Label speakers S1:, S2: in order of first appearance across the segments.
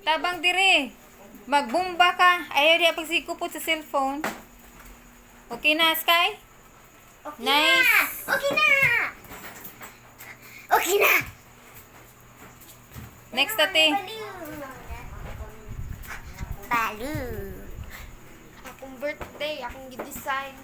S1: Tabang dire. Magbumba ka. Ayaw diha pagsikupot sa cellphone. Okay na, Sky?
S2: Okay
S1: Nice.
S2: na! Okay na! Okay na!
S1: Next, ate.
S2: Balloon. Balloon.
S3: Akong birthday, akong gi-design.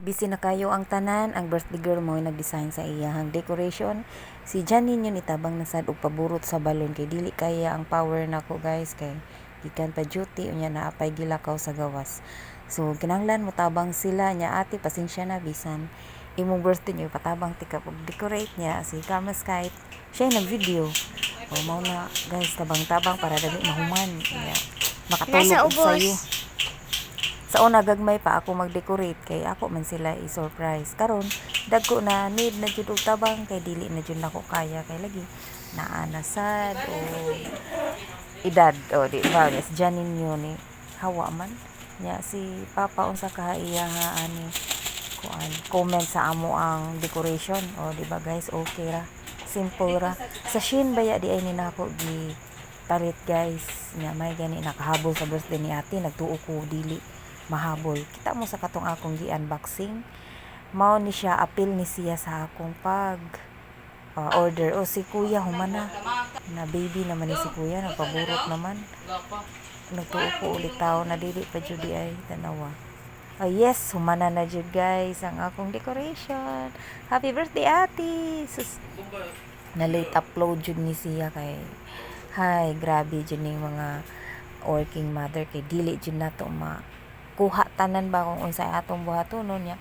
S4: Busy na kayo ang tanan, ang birthday girl mo nag-design sa iyahang decoration. Si Janine yun itabang nasad og paburot sa balon kay dili kaya ang power nako, guys, kay gikan pa duty, unya naapay gilakaw sa gawas. So kinahanglan mo tabang sila nya. Ate, pasensya na, bisan imong birthday niyo patabang tika og decorate niya. Si Karma Sky siya nag-video. O mao na, guys, tabang-tabang para dali mahuman nya makatulog
S2: Nasa
S4: og
S2: ubos.
S4: sayo. Sa una gagmay pa ako mag-decorate kay ako man sila i-surprise. Karon dagko na, need na jud og tabang kay dili na jud nako kaya kay lagi naa na sad o edad, o di ba? Si Janine yun ni hawa man nya. Si Papa, unsa ka iya nga ani kuan comment sa amo ang decoration? O di ba, guys, okay ra, simple ra. Sa Shein baya di ay ni nako gi palit, guys, nya may gani nakahabol sa birthday ni ate. Nagtuo ko dili mahabol. Kita mo sa katong akong gi-unboxing, mao ni siya, apil ni siya sa akong pag order. O si kuya humana na, baby naman ni si kuya, nagpaburot naman. Nagtuo ko ulit tao na dili pa jud di ay tanawa. Oh yes, humana na jud, guys, ang akong decoration. Happy birthday, ate. Sus, na late upload jud ni siya kay hay, grabe jud ning mga working mother kay dili jud nato ma kuha tanan ba kung unsay atong buhatonon niya.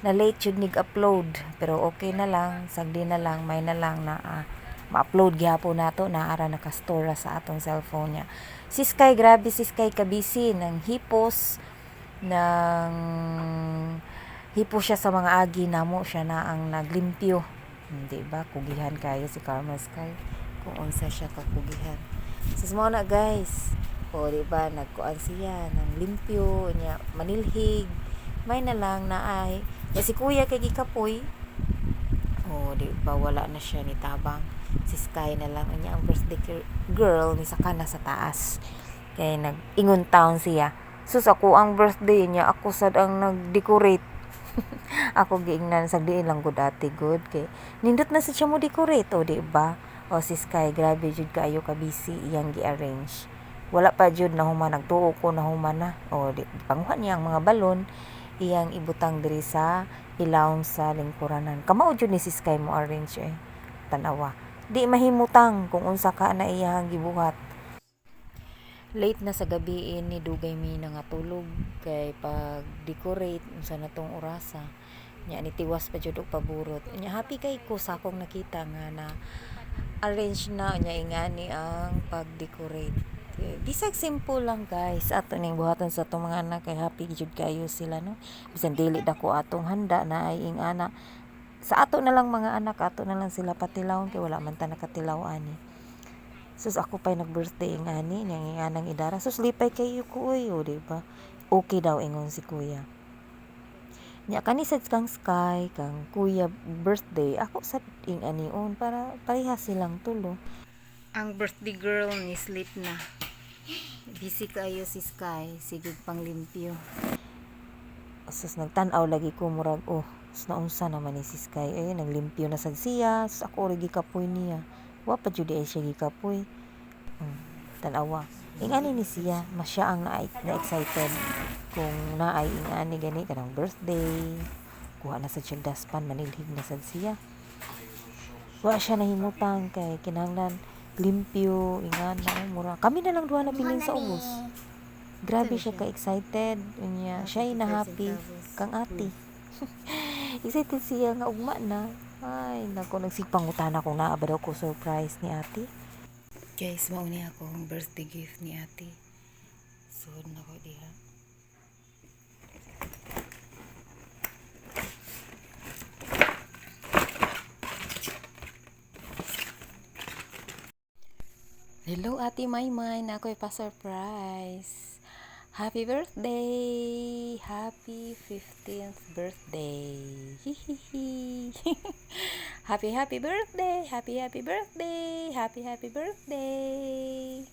S4: Na late jud nig upload, pero okay na lang, sagdi na lang, may na lang na ma-upload gihapon nato na ara naka-store ra sa atong cellphone niya. Si Sky, grabe si Sky kabisi ng hipos, ng hipo siya sa mga agi namo, siya na ang naglimpyo. Hindi ba kugihan kayo si Karma Sky kung unsa siya kakugihan? Sus, mao na, guys. O di ba nagkuan siya ng limpyo niya, manilhig, may na lang na ay ya si kuya kay gikapoy. O di ba wala na siya ni tabang, si Sky na lang. Unya ang birthday girl ni saka na sa taas kay nag-ingon town siya. Sus, ako ang birthday niya, ako sad ang nag-decorate. Ako giingnan, sagdiin lang gud, ate, good kay nindot na sad siya mo decorate. O di ba? O si Sky, grabe jud kaayo ka busy iyang gi-arrange. Wala pa jud nahuman, nagtuo ko nahuman na. O di panguha niya ang mga balon, iyang ibutang diri sa ilawom sa lingkuranan. Kamao jud ni si Sky mo arrange eh. Tanawa, di mahimutang kung unsa ka na iyang gibuhat. Late na sa gabi ni dugay mi na nga tulog kay pag decorate unsa na tong orasa nya, ni tiwas pa jud og paburot nya. Happy kay ko sa akong nakita nga na arrange na nya ingani ang pag-decorate. Eh, bisag simple lang, guys, ato ning buhaton sa atong mga anak kay happy jud kayo sila, no? Bisan dili dako atong handa, na ay ingana sa ato na lang mga anak, ato na lang sila patilawon kay wala man ta nakatilaw ani. Sus, ako pa'y nag-birthday ingani, niyang inganang idara. Sus, lipay kayo ko, uy, o, di ba? Okay daw, ingon si kuya. Nya kani sad kang Sky, kang kuya birthday, ako sad ing-anion para pareha silang tulo. Ang birthday girl ni sleep na. Busy kayo si Sky, sige panglimpyo. Sus, nagtan-aw lagi ko murag, oh, sus, naunsa naman ni si Sky eh, naglimpyo na sad siya. Sus, ako rin gikapoy niya. Wa pa jud ay siya gikapoy. Tanawa. Ingani ni siya, mas siya ang na excited kung naay ingani gani kanang birthday. Kuha na sad siya daspan, manilhig na sad siya. Wa siya nahimutang kay kinahanglan limpyo, ingana, mura. Kami na lang duha na bilin sa ubos. Grabe siya ka excited. Unya, siya ay na happy kang ate. Excited siya nga ugma na. Ay, nako, nagsigpangutan ako naa ba daw ko surprise ni ate. Guys, mao ni ako ang birthday gift ni ate. Suod na ko diha. Hello, Ate Maymay, na ako'y pa-surprise. Happy birthday! Happy 15th birthday! Hihihi! Happy, happy birthday! Happy, happy birthday! Happy, happy birthday!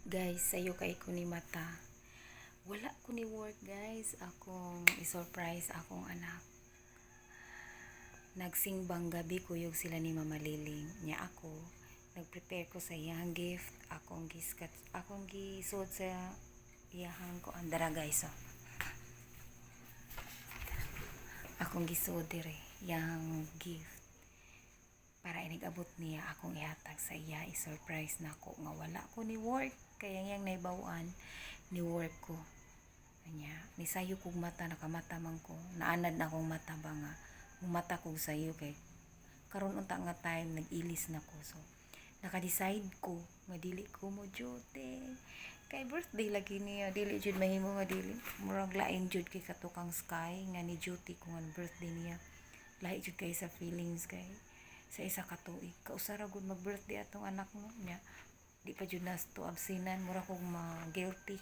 S4: Guys, sayo kay ko ni mata. Wala ko ni work, guys. Akong i-surprise akong anak. Nagsimbang gabi kuyog sila ni Mama Liling. Nya ako, nagprepare ko sa iyang gift. Akong giskat, akong gisuot sa iyahang ko. Andara, guys, oh. Akong gisuot dire, iyang gift. Para inigabot niya akong ihatag sa iya, i-surprise na ako nga wala ko ni work. Kaya ngayang naibawan ni work ko. Anya, nisayo kog mata, nakamata man ko. Naanad na akong mata ba nga mumata kog sayo kay karon unta nga time nag-ilis na ko. So naka-decide ko nga dili ko mo duty. Kay birthday lagi niya, dili jud mahimo nga dili. Murag lain jud kay katukang sky nga ni duty ko nga birthday niya. Lahi jud kay sa feelings kay sa isa ka tuig. Kausara gud mag-birthday atong anak mo niya. Di pa jud nas to absinan, mura kog ma-guilty.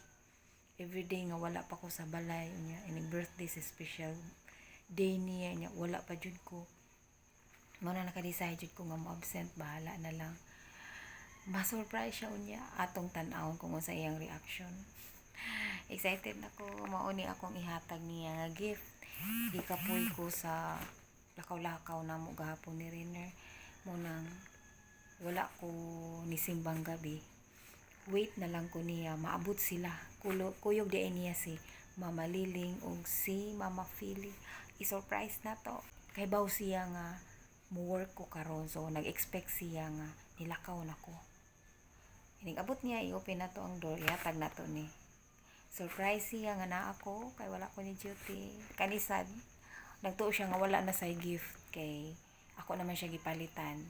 S4: Everyday nga wala pa ko sa balay niya, ining birthday sa special day niya niya, wala pa jud ko. Mo na naka-decide jud ko nga mo absent, bahala na lang. Ma-surprise siya unya, atong tan-awon kung unsa iyang reaction. Excited na ko, mao ni akong ihatag niya nga gift. Gikapoy ko sa lakaw-lakaw na mo gahapon ni Riner. Mo nang wala ko ni simbang gabi. Wait na lang ko niya, maabot sila. Kulo, kuyog di niya si Mama Liling og si Mama Philly. I-surprise na to. Kay baw siya nga mo work ko karon, so nag-expect siya nga nilakaw na ko. Inig abot niya, i-open na to ang door, ihatag na to ni. Surprise siya nga naa ako kay wala ko ni duty. Kanisad nagtuo siya nga wala na say gift kay ako naman siya gipalitan.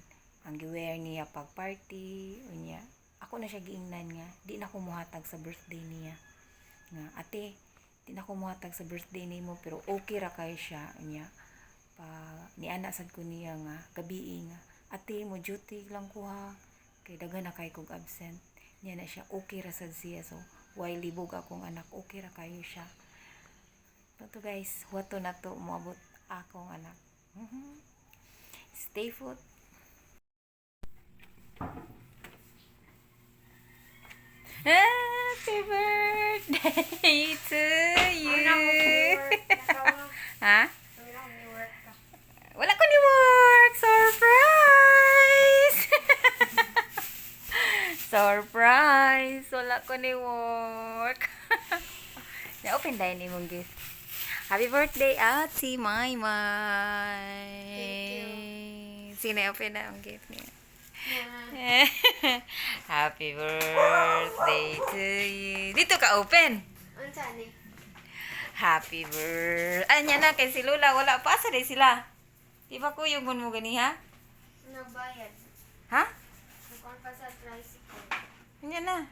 S4: Ang giwear niya pag party unya. Ako na siya giingnan nga di na ko muhatag sa birthday niya. Nga ate, di na ko muhatag sa birthday nimo pero okay ra kay siya unya. Pa niana sad ko niya nga gabii nga ate, mo duty lang ko ha kay daghan na kay kog absent. Niya na siya okay ra sad siya, so why libog akong anak, okay ra kayo siya. To guys, wato na to moabot akong anak. Stay put. Happy birthday to
S3: Wala ko
S1: you.
S3: work.
S1: Ha?
S3: Wala ko work ka.
S1: Wala ko ni work! Surprise! Surprise! Wala ko ni work. Na-open dahil ni mong gift. Happy birthday, Ate Mai Mai!
S3: Thank you.
S1: Sino open na ang gift niya? Happy birthday to you. Dito ka open.
S3: Unsa ni?
S1: Happy birthday. Anya na kay si Lola wala pa sa sila. Di ba kuyog mon mo gani ha?
S3: Nagbayad.
S1: Ha?
S3: Nagkuhan pa sa tricycle.
S1: Anya na.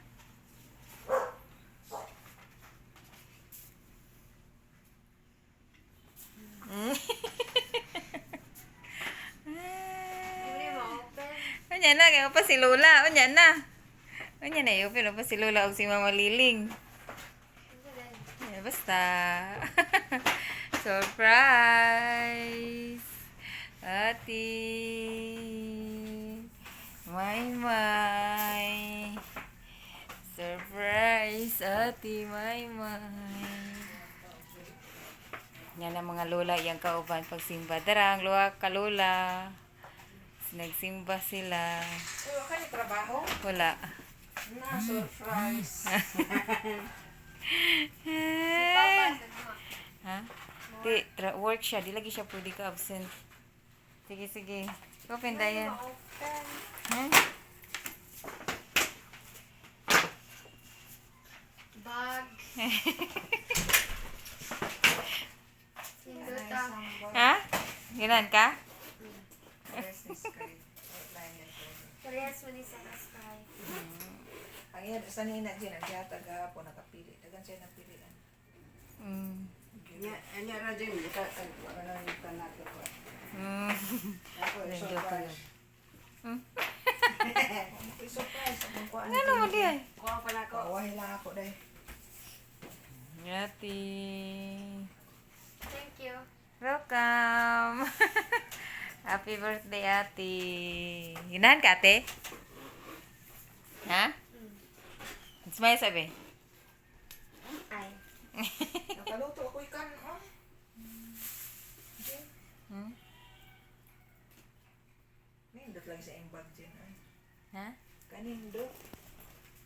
S3: Hindi ma-open.
S1: Unya na kay pa si Lola, unya na. Unya na i-open pa si Lola ug si Mama Liling.
S3: Unsa dahil?
S1: Eh, basta. Surprise! Ate! Mai Mai! Surprise! Ate Mai Mai! Yan ang mga lola iyang kauban pagsimba. Darang, luwa ka lola. Nagsimba sila.
S5: Wala ka ni trabaho?
S1: Wala.
S5: Na, surprise.
S3: Si Papa sa mga.
S1: Ha? Di, work siya. Di lagi siya pwede ka absent. Sige, sige. Open, Dayan.
S3: Ma-open.
S1: Ha?
S3: Bag. Sinduta.
S1: Ha? Ginan ka?
S3: Parehas mo ni sa Sky.
S5: Ang iya, sa nina dyan, ang gihatag gahapon, nakapili. Dagan siya napilian. Nya, nya ra dyan, buta, wala na yung tanak ko. Ako, surprise. Surprise, akong kuhaan.
S1: Ano mo di ay?
S5: Kuha pa na ako. Kawahi lang ako dahil.
S1: Ate.
S3: Thank you.
S1: Welcome. Happy birthday, ate. Ginahan ka, ate? Ha? Smile sabi.
S3: Ay.
S5: Nakaluto ako ikan, oh.
S1: Hmm?
S5: Nindot lang sa iyong bag dyan, ay.
S1: Ha?
S5: Kanindot.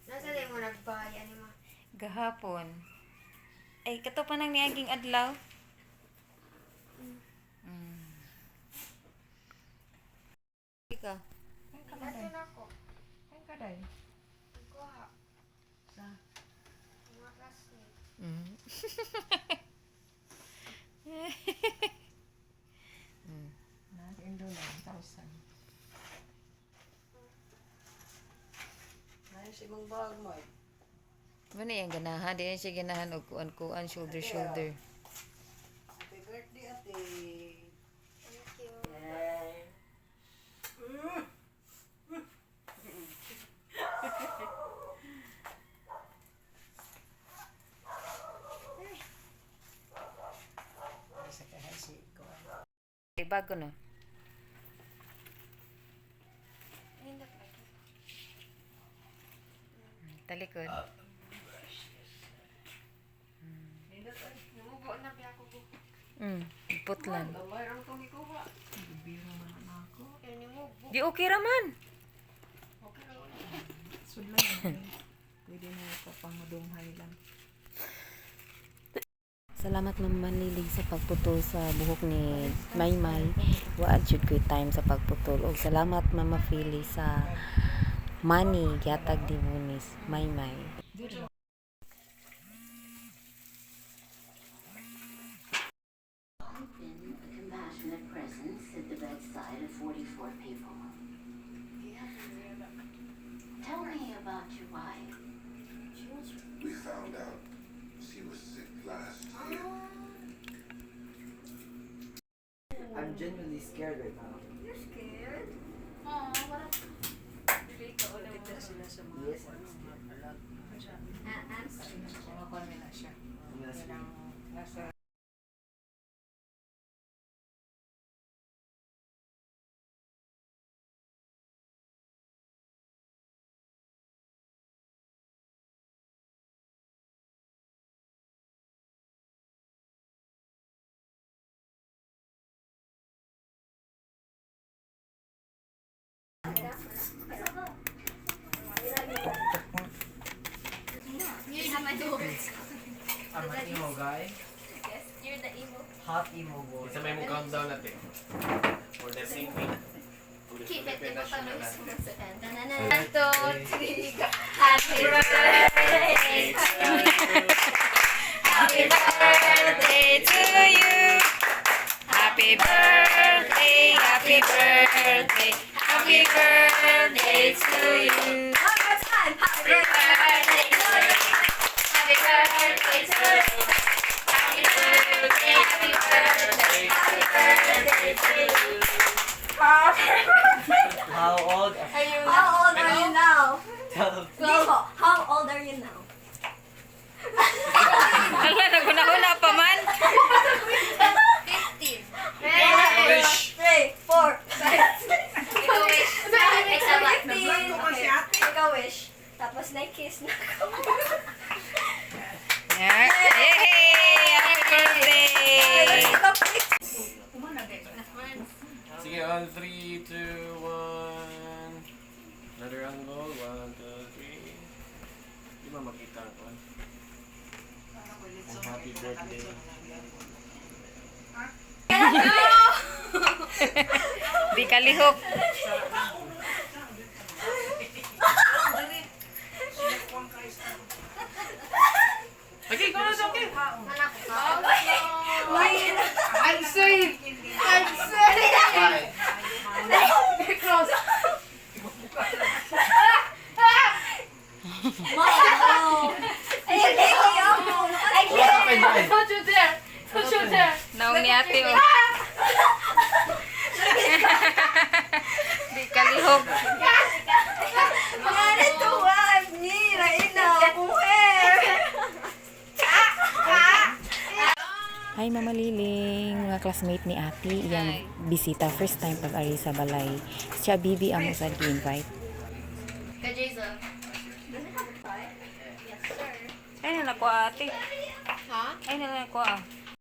S3: Nasa di mo nagbahay, ano ma?
S1: Gahapon. Ay, kato pa nang niaging adlaw. Ika.
S5: Ay, ka man,
S3: Ato
S5: day.
S3: na ko.
S5: Ay, ka, day.
S3: Kuha.
S5: Sa?
S3: Mga classmates.
S5: Na, indo lang, 1,000. Ayos imong bag mo, eh.
S1: Muna yung ganahan. Di na siya ganahan og kuan-kuan, shoulder, shoulder.
S5: Happy birthday, ate.
S3: Thank you.
S5: Yay. Sa kahasi ko.
S1: Ay, bago na.
S3: Nindot lagi.
S1: Talikod.
S3: Numubo na biya ko buko.
S1: Putlan.
S5: Biro man na ako.
S3: Pero nimubo.
S1: Di okay raman.
S5: Sudlan na. Pwede na ito pang madumhay lang.
S4: Salamat Ma'am Manilig sa pagputol sa buhok ni Maymay. Wa jud ko'y time sa pagputol. Og salamat Mama Philly sa money gihatag ni Munis Maymay.
S6: I've been a compassionate presence at the bedside of 44 people. Tell me about your wife.
S7: We found out she was sick last year.
S8: I'm genuinely scared right now.
S2: You're scared?
S3: Aw, what a
S5: Kita sila sa mga
S8: Yes,
S5: ano,
S8: I'm scared.
S5: mga alag.
S2: I'm scared.
S5: Mga kuwan na siya.
S8: Yes.
S5: Kanang nasa
S8: I'm an emo guy.
S3: Yes, you're the emo.
S8: Hot emo boy.
S9: Isa may mong countdown natin. For the same thing.
S3: Keep it, emo
S9: National
S3: tanong.
S9: anthem.
S3: One, two, three, go. Happy birthday to you. Happy birthday
S1: To you. Happy birthday, happy birthday, happy birthday to you.
S2: One more time. Happy
S3: birthday to you. Happy birthday to you. Happy birthday, happy birthday, happy birthday to you.
S8: How old are
S3: Are you
S2: How old are you now?
S8: Tell
S2: Diho, how old are you now?
S1: Hala, nagunahuna pa man.
S3: 15?
S9: Wish!
S2: 3, 4, 5,
S3: Make a wish. Make a wish.
S2: 15. Make a wish. Tapos na-kiss na ako.
S1: Yay! Happy birthday!
S9: Sige, on 3, 2, 1. Another angle. 1, 2, 3. Di ba makita ang kuwan? Ang happy birthday.
S1: Di kalihok.
S9: Okay, go na, okay.
S2: Wait.
S5: I'm safe! I'm safe!
S9: Bye.
S2: Mom, no. Ay, ay,
S8: What happened then?
S3: Don't you dare! Don't you dare!
S1: Naong ni ate oh. Di kalihok.
S2: Mga natuwa, ni, raina, buher.
S4: Hi Mama Liling, mga classmate ni Ate, iyang bisita first time pag-ari sa balay. Siya bibi ang usad gi-invite.
S3: Ka Jason.
S2: Does it have a tie?
S1: Ay na nakuha, ate.
S3: Ha?
S1: Ay na nakuha.